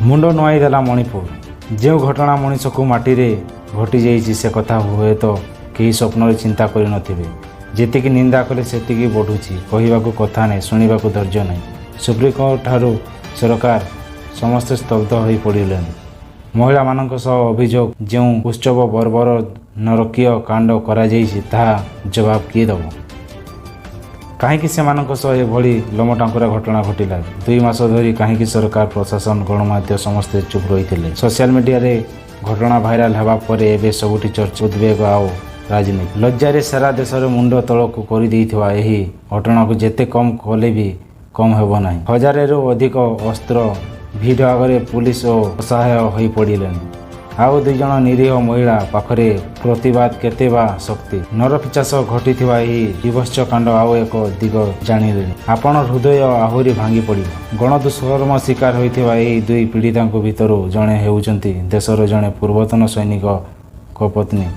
ମୁଣ୍ଡ ନୁଆଇ ଦେଲା ମଣିପୁର। ଯେଉଁ ଘଟଣା ମଣିଷକୁ ମାଟିରେ ଘଟିଯାଇଛି, ସେ କଥା ହୁଏତ କେହି ସ୍ୱପ୍ନରେ ଚିନ୍ତା କରିନଥିବେ। ଯେତିକି ନିନ୍ଦା କଲେ ସେତିକି ବଢ଼ୁଛି। କହିବାକୁ କଥା ନାହିଁ, ଶୁଣିବାକୁ ଧୈର୍ଯ୍ୟ ନାହିଁ। ସୁପ୍ରିମକୋର୍ଟ ଠାରୁ ସରକାର ସମସ୍ତେ ସ୍ତବ୍ଧ ହୋଇ ପଡ଼ିଲେଣି। ମହିଳାମାନଙ୍କ ସହ ଅଭିଯୋଗ ଯେଉଁ ଉତ୍ସବ ବର୍ବର ନରକୀୟ କାଣ୍ଡ କରାଯାଇଛି, ତାହା ଜବାବ କିଏ ଦେବ? କାହିଁକି ସେମାନଙ୍କ ସହ ଏଭଳି ଲୋମଟାଙ୍କୁରା ଘଟଣା ଘଟିଲା? 2 ମାସ ଧରି କାହିଁକି ସରକାର, ପ୍ରଶାସନ, ଗଣମାଧ୍ୟମ ସମସ୍ତେ ଚୁପ୍ ରହିଥିଲେ? ସୋସିଆଲ ମିଡ଼ିଆରେ ଘଟଣା ଭାଇରାଲ ହେବା ପରେ ଏବେ ସବୁଠି ଚର୍ଚ୍ଚା, ଉଦ୍ବେଗ ଆଉ ରାଜନୀତି। ଲଜ୍ଜାରେ ସାରା ଦେଶର ମୁଣ୍ଡ ତଳକୁ କରିଦେଇଥିବା ଏହି ଘଟଣାକୁ ଯେତେ କମ୍ କଲେ ବି କମ୍ ହେବ ନାହିଁ। ହଜାରେରୁ ଅଧିକ ଅସ୍ତ୍ର ଭିଡ଼ ଆଗରେ ପୁଲିସ ଓ ଅସହାୟ ହୋଇପଡ଼ିଲେଣି। ଆଉ ଦୁଇ ଜଣ ନିରୀହ ମହିଳା ପାଖରେ ପ୍ରତିବାଦ କେତେ ବା ଶକ୍ତି? ନରପିଶାଚ ଘଟିଥିବା ଏହି ବୀଭତ୍ସ କାଣ୍ଡ ଆଉ ଏକ ଦିଗ ଜାଣିଲେଣି ଆପଣ ହୃଦୟ ଆହୁରି ଭାଙ୍ଗି ପଡ଼ିବ। ଗଣଦୁଷ୍କର୍ମ ଶିକାର ହୋଇଥିବା ଏହି ଦୁଇ ପୀଡ଼ିତାଙ୍କ ଭିତରୁ ଜଣେ ହେଉଛନ୍ତି ଦେଶର ଜଣେ ପୂର୍ବତନ ସୈନିକଙ୍କ ପତ୍ନୀ,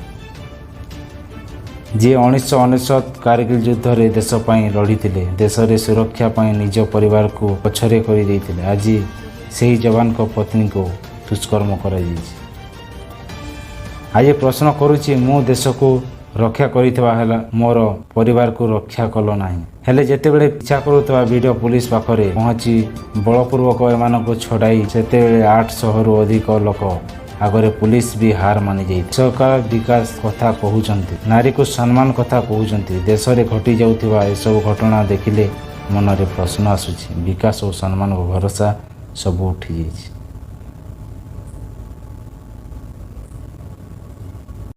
ଯିଏ 1999 କାର୍ଗିଲ ଯୁଦ୍ଧରେ ଦେଶ ପାଇଁ ଲଢ଼ିଥିଲେ, ଦେଶରେ ସୁରକ୍ଷା ପାଇଁ ନିଜ ପରିବାରକୁ ପଛରେ କରିଦେଇଥିଲେ। ଆଜି ସେହି ଯବାନଙ୍କ ପତ୍ନୀଙ୍କୁ ଦୁଷ୍କର୍ମ କରାଯାଇଛି। ଆଜି ପ୍ରଶ୍ନ କରୁଛି ମୁଁ, ଦେଶକୁ ରକ୍ଷା କରିଥିବା ହେଲା ମୋର ପରିବାରକୁ ରକ୍ଷା କଲ ନାହିଁ? ହେଲେ ଯେତେବେଳେ ପିଛା କରୁଥିବା ଭିଡ଼ ପୁଲିସ ପାଖରେ ପହଞ୍ଚି ବଳପୂର୍ବକ ଏମାନଙ୍କୁ ଛଡ଼ାଇ, ସେତେବେଳେ 800ରୁ ଅଧିକ ଲୋକ ଆଗରେ ପୁଲିସ ବି ହାର ମାନିଯାଇଥିଲା। ସରକାର ବିକାଶ କଥା କହୁଛନ୍ତି, ନାରୀକୁ ସମ୍ମାନ କଥା କହୁଛନ୍ତି। ଦେଶରେ ଘଟିଯାଉଥିବା ଏସବୁ ଘଟଣା ଦେଖିଲେ ମନରେ ପ୍ରଶ୍ନ ଆସୁଛି, ବିକାଶ ଓ ସମ୍ମାନ ଭରସା ସବୁ ଉଠିଯାଇଛି।